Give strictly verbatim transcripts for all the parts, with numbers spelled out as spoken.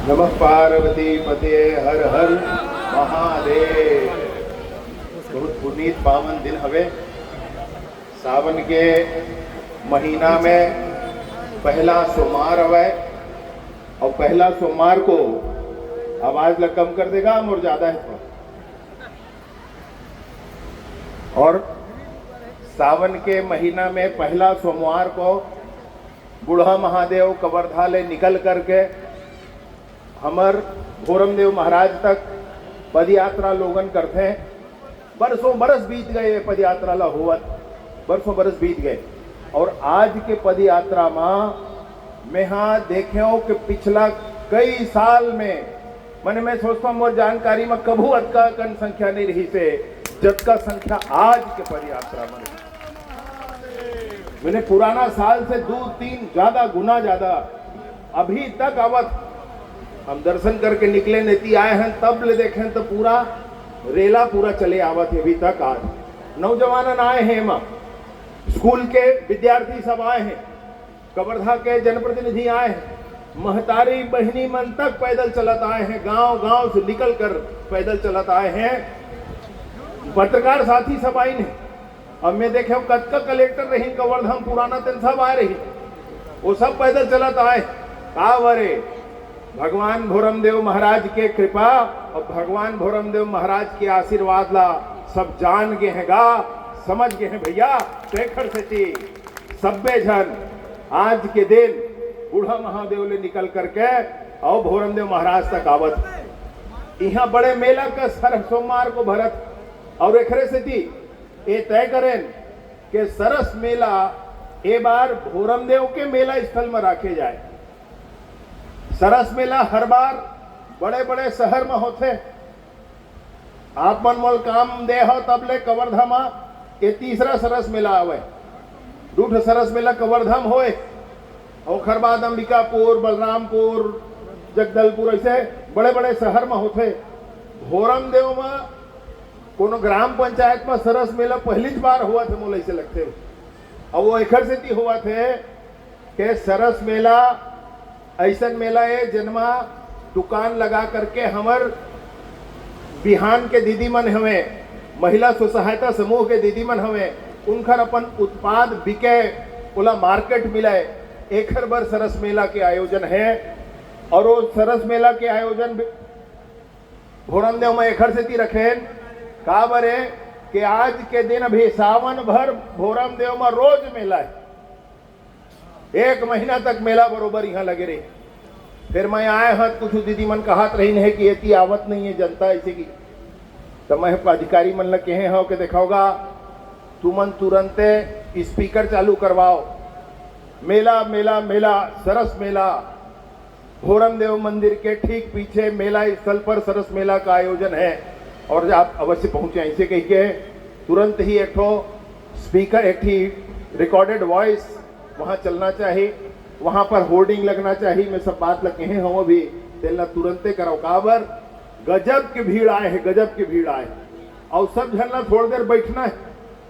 नमः पार्वती पते, हर हर महादेव। बहुत पुनीत पावन दिन हवे। सावन के महीना में पहला सोमवार हवे, और पहला सोमवार को आवाज ला कम कर देगा, मोर ज्यादा है तो। और सावन के महीना में पहला सोमवार को बूढ़ा महादेव कवर्धा ले निकल करके हमर भोरमदेव महाराज तक पदयात्रा लोगन करथे। बरसों बरस बीत गए ये पदयात्रा ला होवत, बरसों बरस बीत गए। और आज के पदयात्रा मा मेहा देखेंव कि पिछला कई साल में, मने मैं सोचता हूँ, मोर जानकारी में कभू अतका कन संख्या नहीं रही से, जतका संख्या आज के पदयात्रा में रही। मैंने पुराना साल से दो तीन ज्यादा गुना ज्यादा अभी तक आवत। हम दर्शन करके निकले, नेती आए हैं, तब ले देखें तो पूरा रेला पूरा चले आवत है अभी तक। आज नौजवानन आए हैं, एमा स्कूल के विद्यार्थी सब आए हैं, कवर्धा के जनप्रतिनिधि आए हैं, महतारी बहिनी मन तक पैदल चलत आए हैं, गांव गांव से निकल कर पैदल चलत आए हैं। पत्रकार साथी सब आइन हैं। अब मैं देखे कतका कलेक्टर रही कवर्धा म पुराना, तेन सब आए रही, वो सब पैदल चलत आए। का बरे, भगवान भोरमदेव महाराज के कृपा और भगवान भोरमदेव महाराज के आशीर्वाद ला सब जान गे हैं गा, समझ गे हैं भैया। तेखर सेती सब्बे झन आज के दिन बूढ़ा महादेव ले निकल करके और भोरमदेव महाराज तक आवत। यहाँ बड़े मेला का सर सोमवार को भरत, और एकरे सेती ए तय करेन के सरस मेला ए बार भोरमदेव के मेला स्थल में राखे जाए। सरस मेला हर बार बड़े-बड़े शहर में होथे। आप मन मोल काम दे हो तब ले कवर्धा मा ए तीसरा सरस मेला आवे। दू ठो सरस मेला कवर्धा में होए, ओखर बाद अंबिकापुर, बलरामपुर, जगदलपुर, ऐसे बड़े-बड़े शहर में होथे। भोरमदेव में कोनो ग्राम पंचायत में सरस मेला पहलीच बार होवत हे, मोला ऐसे लगथे। और वो एखर सेती होवत हे के सरस मेला ऐसन मेला हे, जेनमा दुकान लगा करके हमर बिहान के दीदी मन हवे, महिला स्व सहायता समूह के दीदी मन हवे, उनकर अपन उत्पाद बिके, ओला मार्केट मिले, एखर बर सरस मेला के आयोजन हे। और वो सरस मेला के आयोजन भोरमदेव में एखर सेती रखेन, काबर हे कि आज के दिन अभी सावन भर भोरमदेव में रोज मेला हे, एक महीना तक मेला बरोबर यहाँ लगे रही। फिर मैं आए हत, कुछ दीदी मन कहत रही है कि एती आवत नहीं है जनता ऐसे की, तो मैं अधिकारी मन ल कहे हो कि देखोगा, तुमन तुरंते स्पीकर चालू करवाओ, मेला मेला मेला, सरस मेला, भोरमदेव मंदिर के ठीक पीछे मेला स्थल पर सरस मेला का आयोजन है और आप अवश्य पहुंचे। ऐसे कह के तुरंत ही एक ठो स्पीकर, एक ठी रिकॉर्डेड वॉइस वहां चलना चाहिए, वहां पर होर्डिंग लगना चाहिए। मैं सब बात लग कहे हूं अभी, तेला तुरंते कराओ। काबर गजब की भीड़ आए है, गजब की भीड़ आए है। और सब झन ला थोड़ी देर बैठना है,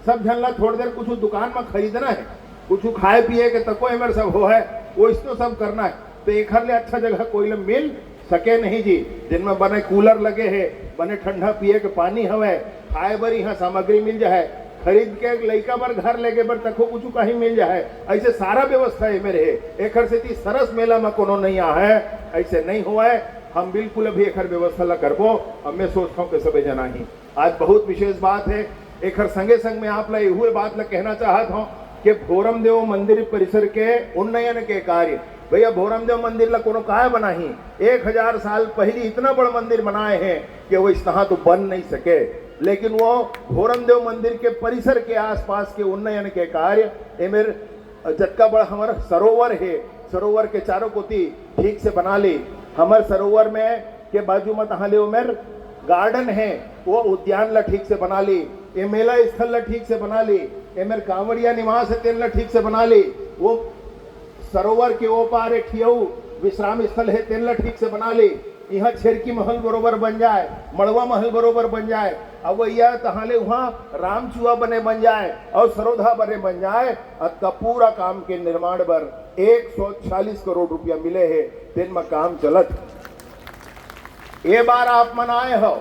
सब झन ला थोड़ी देर कुछ दुकान में खरीदना है, कुछ खाए पिए के तको एमर सब हो है, वो इस तो सब करना है। तो एखर ले अच्छा जगह कोई ले मिल सके नहीं जी, जिनमें बने कूलर लगे है, बने ठंडा पिए के पानी हवे, खाए बर यहाँ सामग्री मिल जाए, खरीद के लइका बर घर लेके बर तको कुछ कहीं मिल जाए, ऐसे सारा व्यवस्था एमे रहे। एखर सेती सरस मेला में कोनो नहीं आ है, ऐसे नहीं हुआ है। हम बिल्कुल अभी एखर व्यवस्था ला करबो। अब मैं सोचता हूँ कि सबे जना ही आज बहुत विशेष बात है। एखर संगे संग में आप ला एहू बात ला कहना चाहत हूँ कि भोरमदेव मंदिर परिसर के उन्नयन के कार्य, भैया भोरमदेव मंदिर ला कोनो काय बनाही? एक हजार साल पहली इतना बड़ा मंदिर बनाए हैं कि वो इस तरह तो बन नहीं सके, लेकिन वो भोरमदेव मंदिर के परिसर के आसपास के उन्नयन के कार्य, एमेर जतका बड़ा हमर सरोवर है, सरोवर के चारों कोती ठीक से बना ली। हमर सरोवर में के बाजू में तहाँ ले ओमेर गार्डन है, वो उद्यान ला ठीक से बना ली, ए मेला स्थल ला ठीक से बना ली, एमेर कांवड़िया निवास है, तेन ला ठीक से बना ली, वो सरोवर के ओ पार एक ठियऊ विश्राम स्थल है, तेन ला ठीक से बना ली। यहाँ छेरकी महल बरोबर बन जाए, मड़वा महल बरोबर बन जाए, अवैया तहाँ ले वहाँ रामचुआ बने बन जाए और सरोधा बने बन जाए। अतका पूरा काम के निर्माण बर एक सौ चालीस करोड़ रुपया मिले है, तेन म काम चलत। ये बार आप मन आए हो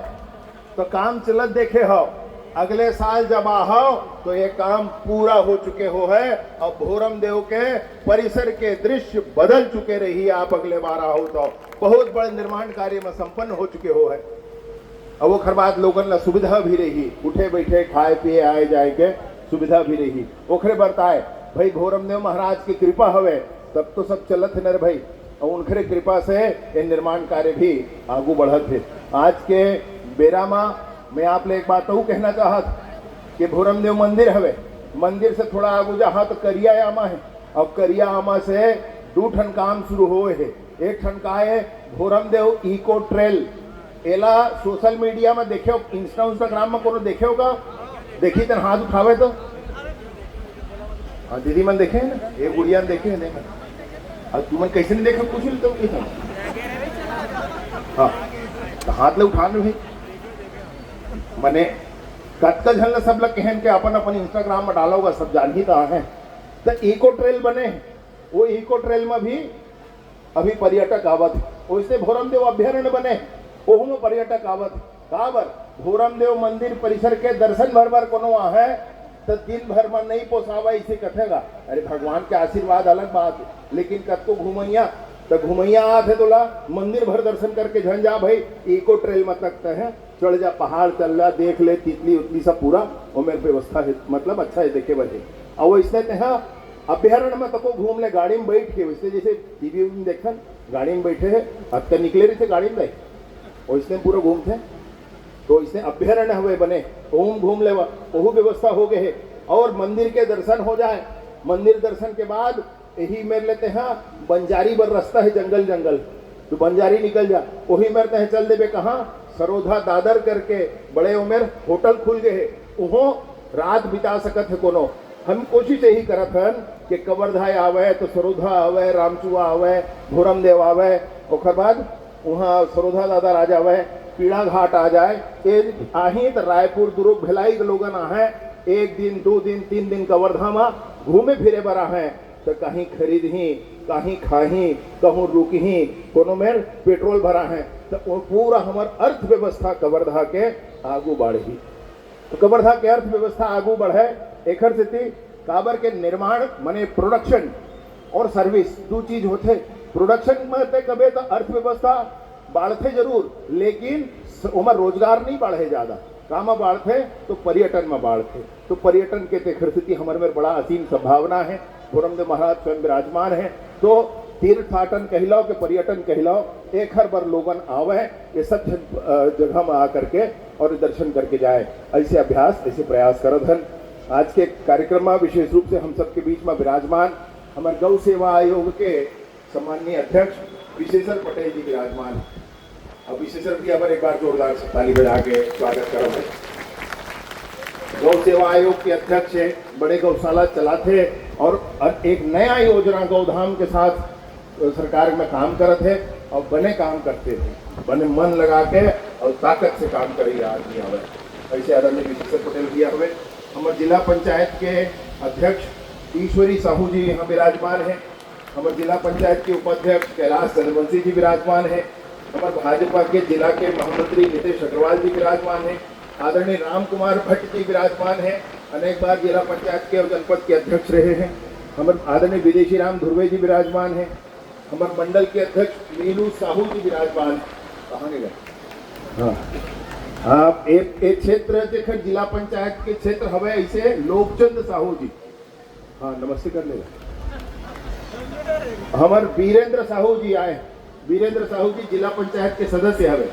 तो काम चलत देखे हो, अगले साल जब आहव तो ये काम पूरा हो चुके हो है। अब भोरम देव के परिसर के दृश्य बदल चुके रही। आप अगले बार आहो तो बहुत बड़े निर्माण कार्य में संपन्न हो चुके हो है। अब ओखर बाद लोगन ला सुविधा भी रही, उठे बैठे, खाए पिए, आए जाए के सुविधा भी रही। ओखरे बरताए भाई भोरम देव महाराज की कृपा हवे, तब तो सब चलत है न रे भाई। और उनखरे कृपा से ये निर्माण कार्य भी आगू बढ़त है। आज के बेरा मा मैं आप ले एक बात अऊ कहना चाहत कि भोरम देव मंदिर हवे, मंदिर से थोड़ा आगू जाहा तो करिया आमा है, और करिया आमा से दू ठन काम शुरू होए है। एक ठन का है, भोरम देव इको ट्रेल, एला सोशल मीडिया में देखे हो, इंस्टा इंस्टाग्राम में कोनो देखे हो का? देखी तन हाथ उठावे तो। हाँ, दीदी मन देखे हैं ना, ये गुड़िया ने देखे हैं, देखा। अब तुमन कैसे नहीं देखा, पूछ लेते हो कि हाँ। हाँ, तो हाथ ले उठा लो भाई। मने कतका झन ला सब ला कहन के अपन अपन इंस्टाग्राम में डाला होगा, सब जान ही तो है। तो इको ट्रेल बने, वो इको ट्रेल में भी अभी पर्यटक आवत। वैसे भोरमदेव अभ्यारण्य बने, ओहू में पर्यटक आवत। काबर? भोरमदेव मंदिर परिसर के दर्शन भर बर कोनो आहे, त दिन भर में नहीं पोसावा, इसे कथेगा। अरे, भगवान के आशीर्वाद अलग बात है, लेकिन कतको घुमैया, त घुमैया आत है तोला मंदिर भर दर्शन करके झन जा भाई, इको ट्रेल में तक तय है, चढ़ जा, पहाड़ चल जा, देख ले, तितली उतली सब पूरा, ओमेर व्यवस्था है, मतलब अच्छा है देखे बर है। और वैसे ते हाँ, अभ्यारण्य में तको घूम ले, गाड़ी में बैठ के, वैसे जैसे टीवी में देखन, गाड़ी में बैठे है, हद कर निकले रही थे गाड़ी में, वैसे पूरा घूमते। तो इसने अभ्यारण्य हवे बने, ओम घूम लेवा, ओहू व्यवस्था हो गए है। और मंदिर के दर्शन हो जाए, मंदिर दर्शन के बाद यही मेर लेते हैं, बंजारी बर रास्ता है, जंगल जंगल, तो बंजारी निकल जा, वही मेर तहे चल देबे कहाँ, सरोधा दादर करके बड़े उमेर होटल खुल गए है, उहो रात बिता सकत है कोनो। हम कोशिश यही करत हन कि कवर्धा आवे तो सरोधा आवे, रामचुआ आवे, भोरमदेव आवे, ओकर बाद वहाँ सरोधा दादर आ जावे, पीड़ा घाट आ जाए, ये आही तो रायपुर दुर्ग भिलाई के लोगन आहे, एक दिन, दो दिन, तीन दिन कवर्धा में घूमे फिरे बर आहे, तो कहीं खरीदही, कहीं खाही, कहूँ रुकही, कोनो मेर पेट्रोल भराही, तो वो पूरा हमर अर्थव्यवस्था कवर्धा के आगू बढ़ही। तो कवर्धा के अर्थव्यवस्था आगू बढ़े, एखर सेती काबर के निर्माण माने प्रोडक्शन और सर्विस दू चीज होथे। प्रोडक्शन में ते कबे तो अर्थव्यवस्था बाढ़थे जरूर, लेकिन स-, ओमा रोजगार नहीं बाढ़े ज्यादा। का म बाढ़थे? तो पर्यटन में बाढ़थे। तो पर्यटन के तेखर सेती हमर में बड़ा असीम संभावना है। भोरमदेव महाराज स्वयं विराजमान है, तो तीर्थाटन कहलाओ के पर्यटन कहलाओ, एखर बर लोगन आवे, ये सब झन, अ, जगह में आ करके और दर्शन करके जाए। ऐसे अभ्यास, ऐसे प्रयास करत हन। आज के कार्यक्रम में विशेष रूप से हम सबके बीच में विराजमान हमर गौ सेवा आयोग के सम्माननीय अध्यक्ष विशेषर पटेल जी विराजमान हैं। अब विशेषर भी अब एक बार जोरदार से ताली बजा के स्वागत करब। गौ सेवा आयोग के अध्यक्ष है, बड़े गौशाला चलाते हैं और एक नया योजना गौधाम के साथ सरकार में काम करत है और बने काम करते हैं, बने मन लगा के और ताकत से काम करेगा आदमी। हमें ऐसे आदरणीय विशेषर पटेल भैया हमें, हमारे जिला पंचायत के अध्यक्ष ईश्वरी साहू जी यहाँ विराजमान हैं, हमारे जिला पंचायत के उपाध्यक्ष कैलाश चंद्रवंशी जी विराजमान हैं, हमारे भाजपा के जिला के महामंत्री नितेश अग्रवाल जी विराजमान हैं, आदरणीय राम कुमार भट्ट जी विराजमान हैं, अनेक बार जिला पंचायत के और जनपद के अध्यक्ष रहे हैं, हमारे आदरणीय विदेशी राम धुर्वे जी विराजमान हैं, हमारे मंडल के अध्यक्ष मीनू साहू जी विराजमान हैं। कहाँ गए? हाँ, आप एक, एक क्षेत्र जेखर जिला पंचायत के क्षेत्र हवे, ऐसे लोकचंद साहू जी। हाँ, नमस्ते कर लेगा। हमारे वीरेंद्र साहू जी आए, वीरेंद्र साहू जी जिला पंचायत के सदस्य हवे।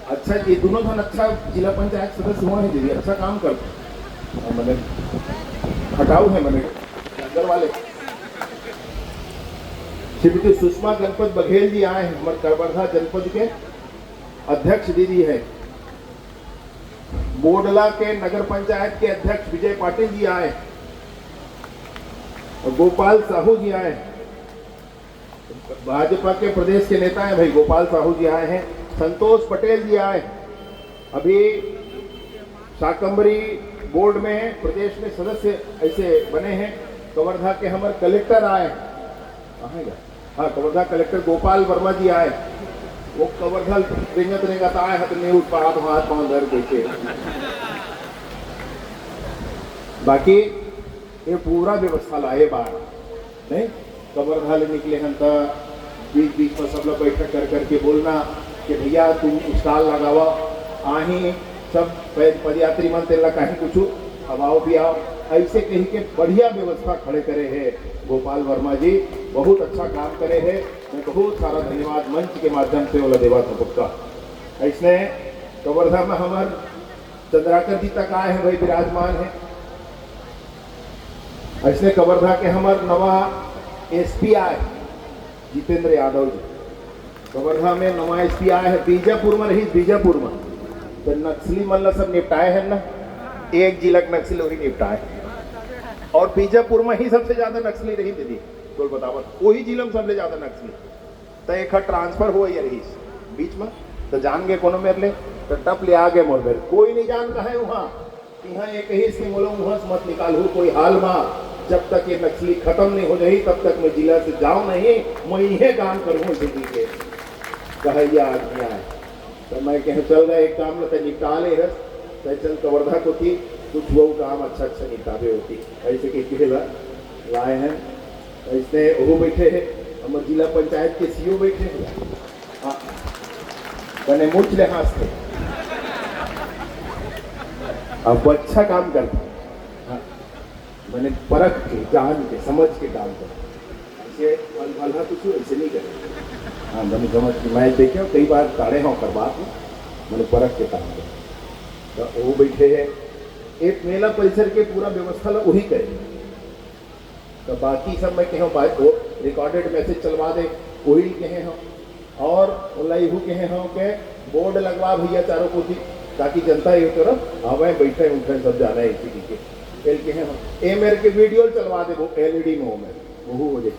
अच्छा, ये दोनों जन अच्छा जिला पंचायत सदस्य हुआ है दीदी, अच्छा काम करते हैं। हाँ, मैंने हटाऊ है, मैंने अंदर वाले। श्रीमती सुषमा गणपत बघेल जी आए हैं, हमारे कवर्धा जनपद के अध्यक्ष दीदी है। बोडला के नगर पंचायत के अध्यक्ष विजय पाटिल जी आए, गोपाल साहू जी आए, भाजपा के प्रदेश के नेता हैं भाई, गोपाल साहू जी आए हैं, संतोष पटेल जी आए, अभी शाकंबरी बोर्ड में प्रदेश में सदस्य ऐसे बने हैं। कवर्धा के हमारे कलेक्टर आए, कहाँ गए? हाँ, कवर्धा कलेक्टर गोपाल वर्मा जी आए, वो कवर्धा रेंगत रेंगत आए ह, त नहीं उठ पात, हाथ पांव धर के। बाकी ये पूरा व्यवस्था लाए बार, नहीं? कवर्धा ले निकले हन, त बीच बीच में सब लोग बैठक कर करके बोलना कि भैया, तुम स्टॉल लगावा, आही सब पद-, पदयात्री मन, तेला कहीं कुछ खवाओ पियाओ, ऐसे कही के बढ़िया व्यवस्था खड़े करे है गोपाल वर्मा जी, बहुत अच्छा काम करे है। मैं बहुत सारा धन्यवाद मंच के माध्यम से ओला देवा था पक्का। ऐसने कवर्धा में हमार चंद्राकर जी तक आए हैं भाई, विराजमान है। ऐसने कवर्धा के हमार नवा एसपी आए, जितेंद्र यादव जी। कवर्धा में नवा एसपी आए हैं, बीजापुर में रही, बीजापुर में। तो नक्सली मन ला सब निपटाए हैं ना, एक जिला के नक्सली वही निपटाए हैं। और बीजापुर में ही सबसे ज्यादा नक्सली रही दीदी, बोल बतावत, वही जिला में सबसे ज्यादा नक्सली। तो एक ट्रांसफर हुआ ये रही बीच में, तो जान गए कोनो मेरे ले, तो टप ले आ गए मोर घर। कोई नहीं जानता है वहाँ, यहाँ एक ही से बोलो, वहाँ से मत निकालू कोई हाल मा, जब तक ये नक्सली खत्म नहीं हो जाही, तब तक मैं जिला से जाऊँ नहीं, मैं यह काम करूँ दीदी के। कहैया आदमी आए। तो मैं कहे, चल रहा एक काम ल तैं निपटा ले हस, तैं चल कवर्धा कोती, कुछ वो काम अच्छा अच्छा निपटाबे होती। ऐसे कह के ला-, लाए हैं। ऐसने वो बैठे हैं, हमर जिला पंचायत के सीईओ बैठे हैं। हाँ। बने मुझ ले हंसते। अब अच्छा काम करते। हाँ। मैंने परख के, जान के, समझ के काम करते। ऐसे भल-, भला कुछ ऐसे नहीं करे। हाँ, मैंने समझ के, मैं देखे हूँ, कई बार ताड़े हों कर बात में, मैंने परख के काम करे। तो वो बैठे हैं, एक मेला परिसर के पूरा व्यवस्था ला वही करे। तो बाकी सब मैं कहे हूँ, भाई, वो रिकॉर्डेड मैसेज चलवा दे, वही कहे हम। और ओला इहू कहे हूँ के बोर्ड लगवा भैया चारों कोती, ताकि जनता एक तरफ आवे, बैठे उठे, सब जाने इसी के। एल कहे हूँ, ए मेरे के वीडियो चलवा दे वो एलईडी में, वो हो जाए।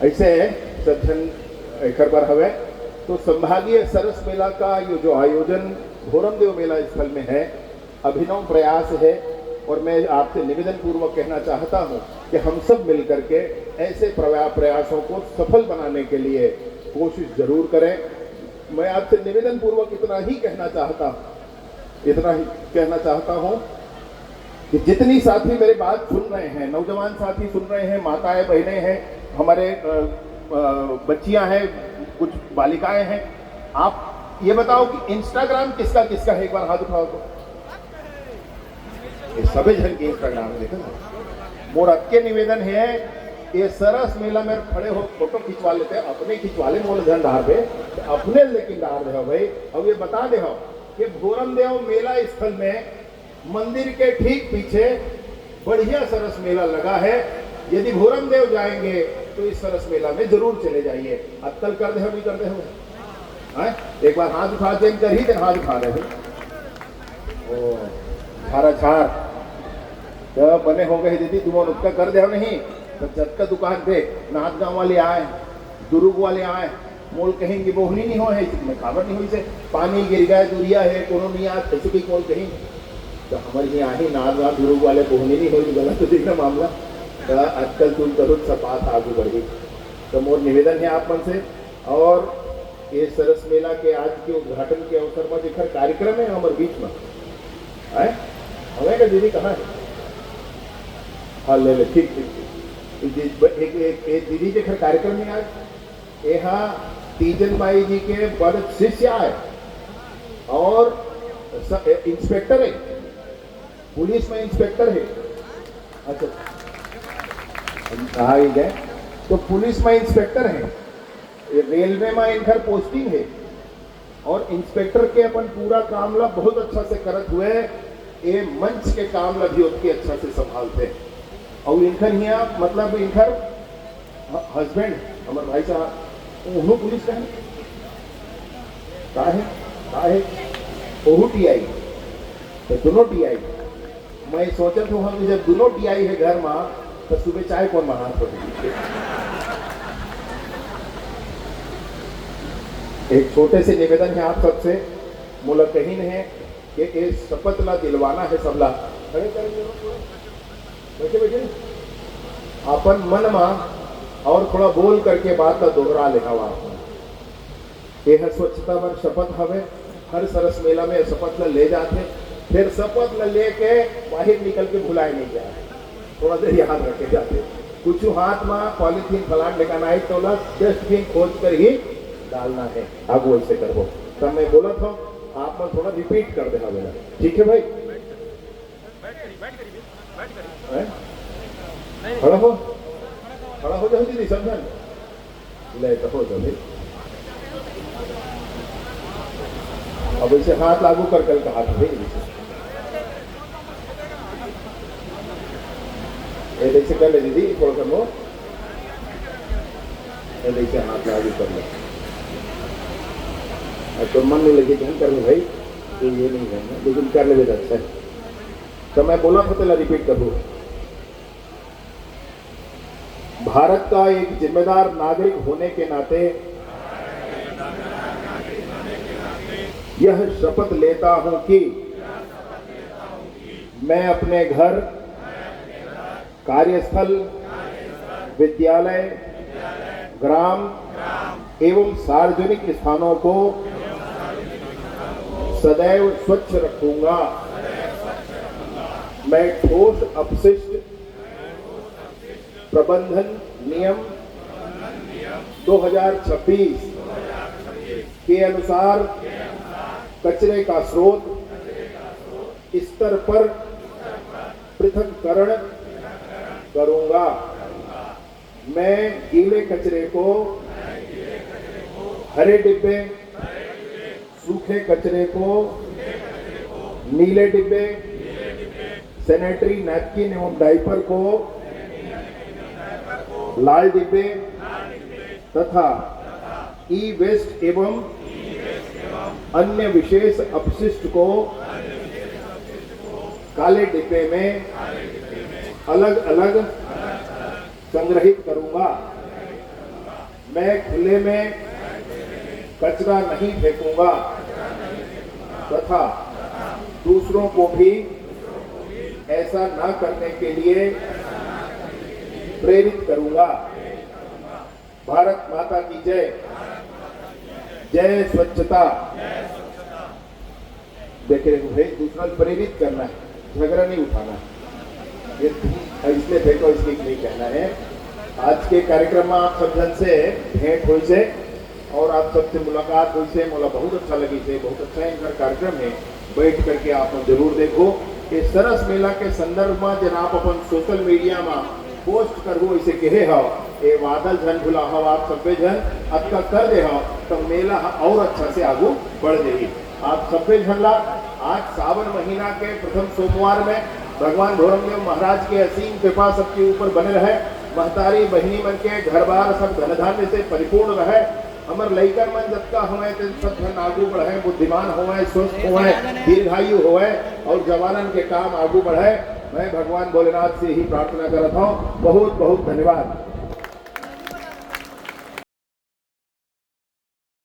ऐसे सज्जन एकर बर हवे। तो संभागीय सरस मेला का यो जो आयोजन भोरमदेव मेला स्थल में है, अभिनव प्रयास है। और मैं आपसे निवेदन पूर्वक कहना चाहता हूं कि हम सब मिलकर के ऐसे प्रया-, प्रयासों को सफल बनाने के लिए कोशिश जरूर करें। मैं आपसे निवेदन पूर्वक इतना ही कहना चाहता हूं, इतना ही कहना चाहता हूं कि जितनी साथी मेरे बात सुन रहे हैं, नौजवान साथी सुन रहे हैं, माताएं बहनें हैं, हमारे, अ, अ, बच्चियां हैं, कुछ बालिकाएं हैं, आप ये बताओ कि Instagram किसका किसका है, एक बार हाथ उठाओ तो। ये सभी जन के Instagram है, देखो ना। मोर अतके निवेदन है, ये सरस मेला में खड़े हो फोटो खिंचवा लेते, अपने खिंचवा ले, मोर झन डार पे, अपने लेकिन डार दे हो भाई। अब ये बता दे हो कि भोरमदेव मेला स्थल में मंदिर के ठीक पीछे बढ़िया सरस मेला लगा है। यदि भोरमदेव जाएंगे तो इस सरस मेला में जरूर चले जाइए। अक्कल कर दे हो, नहीं कर दे हो? हैं? एक बार हाथ उठा दे, कर ही दे, हाथ उठा रहे हो। ओ, झारा झार। तो बने हो गए दीदी, तुम उसका कर दे हो नहीं? तो जब का दुकान पे नाथ गांव वाले आए, दुर्ग वाले आए, मोल कहीं की बोहनी नहीं हो है, इसमें काबर नहीं हुई से, पानी गिर गया, दूरिया है, कोनो नहीं आज, कैसे की मोल कहीं। तो हमारे यहाँ ही नाथ गांव दुर्ग वाले बोहनी नहीं हुई, गलत तो देखना मामला। तो आजकल तुम करो सब बात आगे बढ़ी। तो मोर निवेदन है आप मन से, और ये सरस मेला के आज के उद्घाटन के अवसर में जेकर कार्यक्रम है हमारे बीच में, है? हमें का दीदी कहाँ है? हाँ, ले ले, ठीक, ठीक, ठीक। एक, एक, एक, एक दीदी जेकर कार्यक्रम है आज, यहाँ तीजन माई जी के बड़ शिष्य आए और स-, ए, इंस्पेक्टर है, पुलिस में इंस्पेक्टर है। अच्छा, हम कहा ही गए, तो पुलिस में इंस्पेक्टर है, ये रेलवे में इनकर पोस्टिंग है और इंस्पेक्टर के अपन पूरा काम ला बहुत अच्छा से करत हुए, ये मंच के काम ला भी उतके अच्छा से संभालते हैं। और इनकर यहाँ, मतलब, इनकर ह-, हस्बैंड, हमारे भाई साहब, उन्हों पुलिस का है, का है, का है, ओहू टीआई, तो दोनों टीआई। मैं सोचत हूँ, हम जब दोनों टीआई है घर में, तो सुबह चाय कौन बनात हो? एक छोटे से निवेदन है आप सबसे, मोला कहिन है कि ये शपथ ला दिलवाना है सबला। खड़े कर लो, बैठे बैठे। अपन मन में और थोड़ा बोल करके बात का दोहरा लेना वहाँ पर। ये ह स्वच्छता बर शपथ हवे। हर सरस मेला में शपथ ल ले जाथे, फिर शपथ ल लेके बाहर निकल के भुलाए नहीं जाए। थोड़ा देर याद रखे जाते। कुछ हाथ में पॉलीथीन फलान लेकर आए तो ला डस्टबिन खोज कर ही डालना है। आगू ऐसे करबो। तब मैं बोला था, आप मन थोड़ा रिपीट कर दे हवे ला। ठीक है भाई? हैं? खड़ा हो, खड़ा हो जाओ दीदी, समझा? ले तो हो जाओ भाई। अब इसे हाथ लागू कर, कल का हाथ भाई इसे। ये देख से कर ले दीदी, थोड़ा कर लो। ये देख से हाथ लागू कर लो। अब तो मन नहीं लगे, ध्यान कर लो भाई, तो ये नहीं करना, लेकिन कर ले बेटा, अच्छा है। तो मैं बोला था, तेला रिपीट करूँ। भारत का एक जिम्मेदार नागरिक होने के नाते यह शपथ लेता हूं कि मैं अपने घर, कार्यस्थल, विद्यालय, ग्राम एवं सार्वजनिक स्थानों को सदैव स्वच्छ रखूंगा। मैं ठोस अपशिष्ट प्रबंधन नियम दो हज़ार छब्बीस के अनुसार कचरे का स्रोत स्तर पर पृथक्करण करूंगा। मैं गीले कचरे को हरे डिब्बे, सूखे कचरे को नीले डिब्बे, सैनिटरी नैपकिन एवं डायपर को लाल डिब्बे तथा ई वेस्ट एवं अन्य विशेष अपशिष्ट को काले डिब्बे में अलग-अलग संग्रहित करूंगा। मैं खुले में कचरा नहीं फेंकूंगा तथा दूसरों को भी ऐसा न करने के लिए प्रेरित करूंगा। भारत माता की जय। जय स्वच्छता। देख रहे हो भाई, दूसरा प्रेरित करना है, झगड़ा नहीं उठाना है। ये ठीक है, इसलिए फेंको, इसलिए नहीं कहना है। आज के कार्यक्रम में आप सब जन से भेंट होइसे और आप सबसे मुलाकात होइसे, मोला बहुत अच्छा लगिसे। बहुत अच्छा इनकर कार्यक्रम है, बैठ करके आप मन जरूर देखो। ये सरस मेला के संदर्भ में जन आप अपन सोशल मीडिया में पोस्ट करहू, ऐसे कहे हव, ये बादल झन भुला हव, आप सब्बे झन अतका कर दे हव, तो मेला ह और अच्छा से आगू बढ़ जाही। आप सब्बे झन ला आज सावन महीना के प्रथम सोमवार में भगवान भोरमदेव महाराज के असीम कृपा सबके ऊपर बने रहे। महतारी बहिनी मन के घर बार सब धन धान्य से परिपूर्ण रहे। हमर लइकन मन जतका होवय, तेन सब झन आगू बढ़य, बुद्धिमान होवय, स्वस्थ होवय, दीर्घायु होवय और जवानन के काम आगू बढ़य। मैं भगवान भोलेनाथ से यही प्रार्थना करत हूँ। बहुत बहुत धन्यवाद।